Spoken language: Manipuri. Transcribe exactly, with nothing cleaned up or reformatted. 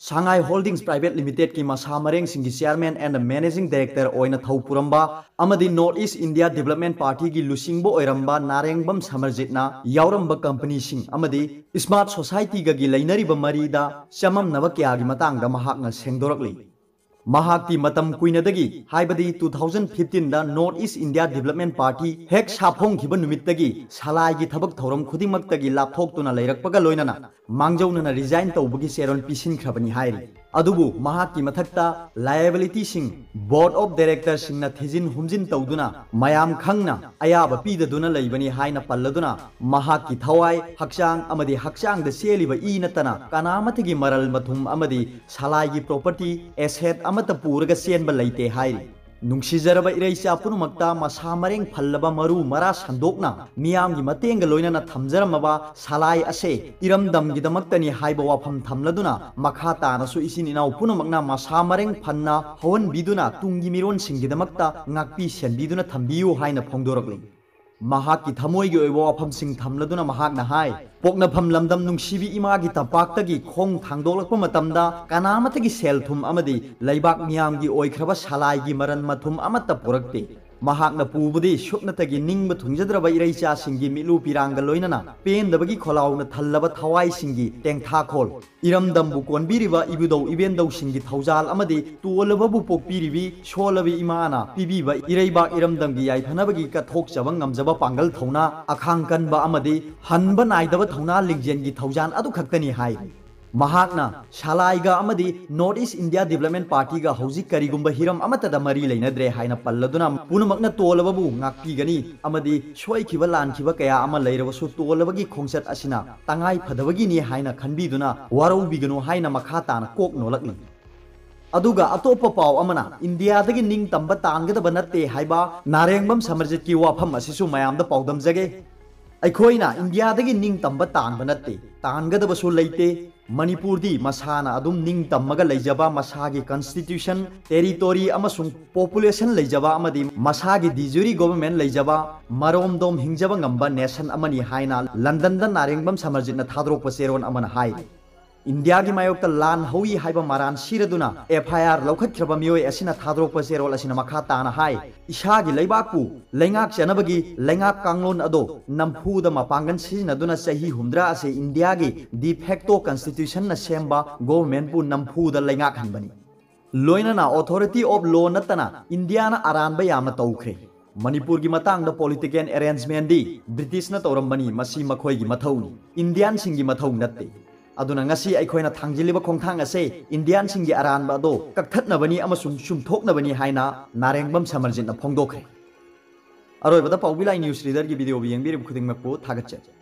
ꯁꯉꯥꯏ ꯍꯣꯜꯗꯤꯡꯁ ꯄ꯭ꯔꯥꯏꯚꯦꯠ ꯂꯤꯃꯤꯇꯦꯗꯀꯤ ꯃꯁꯥ ꯃꯔꯦꯡꯁꯤꯡꯒꯤ ꯆꯤꯌꯥꯔꯃꯦꯟ ꯑꯦꯟ ꯃꯦꯅꯦꯖꯤꯡ ꯗꯥꯏꯔꯦꯛꯇꯔ ꯑꯣꯏꯅ ꯊꯧ ꯄꯨꯔꯝꯕ ꯑꯃꯗꯤ ꯅꯣꯔꯠ ꯏꯁ ꯏꯟꯗꯤꯌꯥ ꯗꯤꯕꯂꯞꯃꯦꯟ ꯄꯥꯔꯇꯤꯒꯤ ꯂꯨꯆꯤꯡꯕ ꯑꯣꯏꯔꯝꯕ ꯅꯥꯔꯦꯡꯕꯝ ꯁꯃꯔꯖꯤꯠꯅ ꯌꯥꯎꯔꯝꯕ ꯀꯝꯄꯅꯤꯁꯤꯡ ꯑꯃꯗꯤ ꯁ꯭ꯃꯥꯔꯠ ꯁꯣꯁꯥꯏꯇꯤꯒꯒꯤ ꯂꯩꯅꯔꯤꯕ ꯃꯔꯤꯗ ꯆꯃꯝꯅꯕ ꯀꯌꯥꯒꯤ ꯃꯇꯥꯡꯗ ꯃꯍꯥꯛꯅ ꯁꯦꯡꯗꯣꯔꯛꯂꯤ꯫ ꯃꯍꯥꯛꯇꯤ ꯃꯇꯝ ꯀꯨꯏꯅꯗꯒꯤ, ꯍꯥꯏꯕꯗꯤ two thousand fifteen ꯗ North East India Development Party ꯍꯦꯛ ꯁꯥꯐꯣꯡꯈꯤꯕ ꯅꯨꯃꯤꯠꯇꯒꯤ ꯁꯂꯥꯏꯒꯤ ꯊꯕꯛ ꯊꯧꯔꯝ ꯈꯨꯗꯤꯡꯃꯛꯇꯒꯤ ꯂꯥꯞꯊꯣꯛꯇꯨꯅ ꯂꯩꯔꯛꯄꯒ ꯂꯣꯏꯅꯅ ꯃꯥꯡꯖꯧꯅꯅ ꯔꯤꯖꯥꯏꯟ ꯇꯧꯕꯒꯤ ꯆꯦꯔꯣꯜ ꯄꯤꯁꯤꯟꯈ꯭ꯔꯕꯅꯤ ꯍꯥꯏꯔꯤ꯫ ꯑꯗꯨꯕꯨ ꯃꯍꯥꯛꯀꯤ ꯃꯊꯛꯇ ꯂꯥꯏꯑꯦꯕꯤꯂꯤꯇꯤꯁꯤꯡ ꯕꯣꯔꯗ ꯑꯣꯐ ꯗꯥꯏꯔꯦꯛꯇꯔꯁꯤꯡꯅ ꯊꯤꯖꯤꯟ ꯍꯨꯝꯖꯤꯟ ꯇꯧꯗꯨꯅ ꯃꯌꯥꯝ ꯈꯪꯅ ꯑꯌꯥꯕ ꯄꯤꯗꯗꯨꯅ ꯂꯩꯕꯅꯤ ꯍꯥꯏꯅ ꯄꯜꯂꯗꯨꯅ, ꯃꯍꯥꯛꯀꯤ ꯊꯋꯥꯏ, ꯍꯛꯆꯥꯡ ꯑꯃꯗꯤ ꯍꯛꯆꯥꯡꯗ ꯆꯦꯜꯂꯤꯕ ꯏ ꯅꯠꯇꯅ ꯀꯅꯥꯃꯠꯇꯒꯤ ꯃꯔꯜ ꯃꯊꯨꯝ ꯑꯃꯗꯤ ꯁꯂꯥꯏꯒꯤ ꯄ꯭ꯔꯣꯄꯔꯇꯤ, ꯑꯦꯁꯦꯠ ꯑꯃꯠꯇ ꯄꯨꯔꯒ ꯆꯦꯟꯕ ꯂꯩꯇꯦ ꯍꯥꯏꯔꯤ꯫ ꯅꯨꯡꯁꯤꯖꯔꯕ ꯏꯔꯩꯆꯥ ꯄꯨꯝꯅꯃꯛꯇ ꯃꯁꯥ ꯃꯔꯦꯡ ꯐꯜꯂꯕ ꯃꯔꯨ ꯃꯔꯥ ꯁꯟꯗꯣꯛꯅ ꯃꯤꯌꯥꯝꯒꯤ ꯃꯇꯦꯡꯒ ꯂꯣꯏꯅꯅ ꯊꯝꯖꯔꯝꯃꯕ ꯁꯂꯥꯏ ꯑꯁꯦ ꯏꯔꯝꯗꯝꯒꯤꯗꯃꯛꯇꯅꯤ ꯍꯥꯏꯕ ꯋꯥꯐꯝ ꯊꯝꯂꯗꯨꯅ, ꯃꯈꯥ ꯇꯥꯅꯁꯨ ꯏꯆꯤꯟ ꯏꯅꯥꯎ ꯄꯨꯝꯅꯃꯛꯅ ꯃꯁꯥ ꯃꯔꯦꯡ ꯐꯟꯅ ꯍꯧꯍꯟꯕꯤꯗꯨꯅ ꯇꯨꯡꯒꯤ ꯃꯤꯔꯣꯟꯁꯤꯡꯒꯤꯗꯃꯛꯇ ꯉꯥꯛꯄꯤ ꯁꯦꯟꯕꯤꯗꯨꯅ ꯊꯝꯕꯤꯌꯨ ꯍꯥꯏꯅ ꯐꯣꯡꯗꯣꯔꯛꯂꯤ꯫ ꯃꯍꯥꯛꯀꯤ ꯊꯃꯣꯏꯒꯤ ꯑꯣꯏꯕ ꯋꯥꯐꯝꯁꯤꯡ ꯊꯝꯂꯗꯨꯅ ꯃꯍꯥꯛꯅ ꯍꯥꯏ, ꯄꯣꯛꯅꯐꯝ ꯂꯝꯗꯝ ꯅꯨꯡꯁꯤꯕꯤ ꯏꯃꯥꯒꯤ ꯇꯝꯄꯥꯛꯇꯒꯤ ꯈꯣꯡ ꯊꯥꯡꯗꯣꯛꯂꯛꯄ ꯃꯇꯝꯗ ꯀꯅꯥꯃꯠꯇꯒꯤ ꯁꯦꯜ ꯊꯨꯝ ꯑꯃꯗꯤ ꯂꯩꯕꯥꯛ ꯃꯤꯌꯥꯝꯒꯤ ꯑꯣꯏꯈ꯭ꯔꯕ ꯁꯂꯥꯏꯒꯤ ꯃꯔꯟ ꯃꯊꯨꯝ ꯑꯃꯠꯇ ꯄꯨꯔꯛꯇꯦ꯫ ꯃꯍꯥꯛꯅ ꯄꯨꯕꯗꯤ ꯁꯨꯞꯅꯇꯒꯤ ꯅꯤꯡꯕ ꯊꯨꯡꯖꯗ꯭ꯔꯕ ꯏꯔꯩꯆꯥꯁꯤꯡꯒꯤ ꯃꯤꯠꯂꯨ ꯄꯤꯔꯥꯡꯒ ꯂꯣꯏꯅꯅ ꯄꯦꯟꯗꯕꯒꯤ ꯈꯣꯜꯂꯥꯎꯅ ꯊꯜꯂꯕ ꯊꯋꯥꯏꯁꯤꯡꯒꯤ ꯇꯦꯡꯊꯥꯈꯣꯜ, ꯏꯔꯝꯗꯝꯕꯨ ꯀꯣꯟꯕꯤꯔꯤꯕ ꯏꯕꯨꯙꯧ ꯏꯕꯦꯟꯙꯧꯁꯤꯡꯒꯤ ꯊꯧꯖꯥꯜ ꯑꯃꯗꯤ ꯇꯣꯜꯂꯕꯕꯨ ꯄꯣꯛꯄꯤꯔꯤꯕꯤ ꯁꯣꯜꯂꯕꯤ ꯏꯃꯥꯅ ꯄꯤꯕꯤꯕ ꯏꯔꯩꯕꯥꯛ ꯏꯔꯝꯗꯝꯒꯤ ꯌꯥꯏꯐꯅꯕꯒꯤ ꯀꯠꯊꯣꯛꯆꯕ ꯉꯝꯖꯕ ꯄꯥꯡꯒꯜ ꯊꯧꯅꯥ, ꯑꯈꯥꯡ ꯀꯟꯕ ꯑꯃꯗꯤ ꯍꯟꯕ ꯅꯥꯏꯗꯕ ꯊꯧꯅꯥ ꯂꯤꯡꯖꯦꯜꯒꯤ ꯊꯧꯖꯥꯜ ꯑꯗꯨꯈꯛꯇꯅꯤ ꯍꯥꯏꯔꯤ꯫ ꯃꯍꯥꯛꯅ ꯁꯂꯥꯏꯒ ꯑꯃꯗꯤ North East India Development Party ꯒ ꯍꯧꯖꯤꯛ ꯀꯔꯤꯒꯨꯝꯕ ꯍꯤꯔꯝ ꯑꯃꯠꯇꯗ ꯃꯔꯤ ꯂꯩꯅꯗ꯭ꯔꯦ ꯍꯥꯏꯅ ꯄꯜꯂꯗꯨꯅ, ꯄꯨꯝꯅꯃꯛꯅ ꯇꯣꯜꯂꯕꯕꯨ ꯉꯥꯛꯄꯤꯒꯅꯤ ꯑꯃꯗꯤ ꯁꯣꯏꯈꯤꯕ ꯂꯥꯟꯈꯤꯕ ꯀꯌꯥ ꯑꯃ ꯂꯩꯔꯕꯁꯨ ꯇꯣꯜꯂꯕꯒꯤ ꯈꯣꯡꯆꯠ ꯑꯁꯤꯅ ꯇꯉꯥꯏ ꯐꯗꯕꯒꯤꯅꯤ ꯍꯥꯏꯅ ꯈꯟꯕꯤꯗꯨꯅ ꯋꯥꯔꯧꯕꯤꯒꯅꯨ ꯍꯥꯏꯅ ꯃꯈꯥ ꯇꯥꯅ ꯀꯣꯛ ꯅꯣꯜꯂꯛꯂꯤ꯫ ꯑꯗꯨꯒ ꯑꯇꯣꯞꯄ ꯄꯥꯎ ꯑꯃꯅ, ꯏꯟꯗꯤꯌꯥꯗꯒꯤ ꯅꯤꯡꯇꯝꯕ ꯇꯥꯟꯒꯗꯕ ꯅꯠꯇꯦ ꯍꯥꯏꯕ ꯅꯥꯔꯦꯡꯕꯝ ꯁꯃꯔꯖꯤꯠꯀꯤ ꯋꯥꯐꯝ ꯑꯁꯤꯁꯨ ꯃꯌꯥꯝꯗ ꯄꯥꯎꯗꯝꯖꯒꯦ꯫ ꯑꯩꯈꯣꯏꯅ ꯏꯟꯗꯤꯌꯥꯗꯒꯤ ꯅꯤꯡꯇꯝꯕ ꯇꯥꯟꯕ ꯅꯠꯇꯦ, ꯇꯥꯟꯒꯗꯕꯁꯨ ꯂꯩꯇꯦ꯫ ꯃꯅꯤꯄꯨꯔꯗꯤ ꯃꯁꯥꯅ ꯑꯗꯨꯝ ꯅꯤꯡꯇꯝꯃꯒ ꯂꯩꯖꯕ, ꯃꯁꯥꯒꯤ constitution, territory ꯑꯃꯁꯨꯡ population ꯂꯩꯖꯕ ꯑꯃꯗꯤ ꯃꯁꯥꯒꯤ de jure government ꯂꯩꯖꯕ, ꯃꯔꯣꯝꯗꯣꯝ ꯍꯤꯡꯖꯕ ꯉꯝꯕ nation ꯑꯃꯅꯤ ꯍꯥꯏꯅ ꯂꯟꯗꯟꯗ ꯅꯥꯔꯦꯡꯕꯝ ꯁꯃꯔꯖꯤꯠꯅ ꯊꯥꯗꯣꯔꯛꯄ ꯆꯦꯔꯣꯜ ꯑꯃꯅ ꯍꯥꯏꯔꯤ꯫ ꯏꯟꯗꯤꯌꯥꯒꯤ ꯃꯥꯌꯣꯛꯇ ꯂꯥꯟ ꯍꯧꯏ ꯍꯥꯏꯕ ꯃꯔꯥꯟ ꯁꯤꯔꯗꯨꯅ F I R ꯂꯧꯈꯠꯈ꯭ꯔꯕ ꯃꯤꯑꯣꯏ ꯑꯁꯤꯅ ꯊꯥꯗꯣꯔꯛꯄ ꯆꯦꯔꯣꯜ ꯑꯁꯤꯅ ꯃꯈꯥ ꯇꯥꯅ ꯍꯥꯏ, ꯏꯁꯥꯒꯤ ꯂꯩꯕꯥꯛꯄꯨ ꯂꯩꯉꯥꯛꯆꯅꯕꯒꯤ ꯂꯩꯉꯥꯛ ꯀꯥꯡꯂꯣꯟ ꯑꯗꯣ ꯅꯝꯐꯨꯗ ꯃꯄꯥꯡꯒꯜ ꯁꯤꯖꯤꯟꯅꯗꯨꯅ ꯆꯍꯤ ꯍꯨꯝꯗ꯭ꯔꯥ ꯑꯁꯦ ꯏꯟꯗꯤꯌꯥꯒꯤ de facto constitutionꯅ ꯁꯦꯝꯕ governmentꯄꯨ ꯅꯝꯐꯨꯗ ꯂꯩꯉꯥꯛꯍꯟꯕꯅꯤ꯫ ꯂꯣꯏꯅꯅ authority of law ꯅꯠꯇꯅ ꯏꯟꯗꯤꯌꯥꯅ ꯑꯔꯥꯟꯕ ꯌꯥꯝꯅ ꯇꯧꯈ꯭ꯔꯦ꯫ ꯃꯅꯤꯄꯨꯔꯒꯤ ꯃꯇꯥꯡꯗ political arrangementꯗꯤ Britishꯅ ꯇꯧꯔꯝꯕꯅꯤ, ꯃꯁꯤ ꯃꯈꯣꯏꯒꯤ ꯃꯊꯧꯅꯤ, ꯏꯟꯗꯤꯌꯥꯟꯁꯤꯡꯒꯤ ꯃꯊꯧ ꯅꯠꯇꯦ꯫ ꯑꯗꯨꯅ ꯉꯁꯤ ꯑꯩꯈꯣꯏꯅ ꯊꯥꯡꯖꯤꯜꯂꯤꯕ ꯈꯣꯡꯊꯥꯡ ꯑꯁꯦ ꯏꯟꯗꯤꯌꯥꯟꯁꯤꯡꯒꯤ ꯑꯔꯥꯟꯕ ꯑꯗꯣ ꯀꯛꯊꯠꯅꯕꯅꯤ ꯑꯃꯁꯨꯡ ꯆꯨꯝꯊꯣꯛꯅꯕꯅꯤ ꯍꯥꯏꯅ ꯅꯥꯔꯦꯡꯕꯝ ꯁꯃꯔꯖꯤꯠꯅ ꯐꯣꯡꯗꯣꯛꯈ꯭ꯔꯦ꯫ ꯑꯔꯣꯏꯕꯗ ꯄꯥꯎꯕꯤ ꯂꯥꯏ news readerꯒꯤ videoꯕꯨ ꯌꯦꯡꯕꯤꯔꯤꯕ ꯈꯨꯗꯤꯡꯃꯛꯄꯨ ꯊꯥꯒꯠꯆꯔꯤ꯫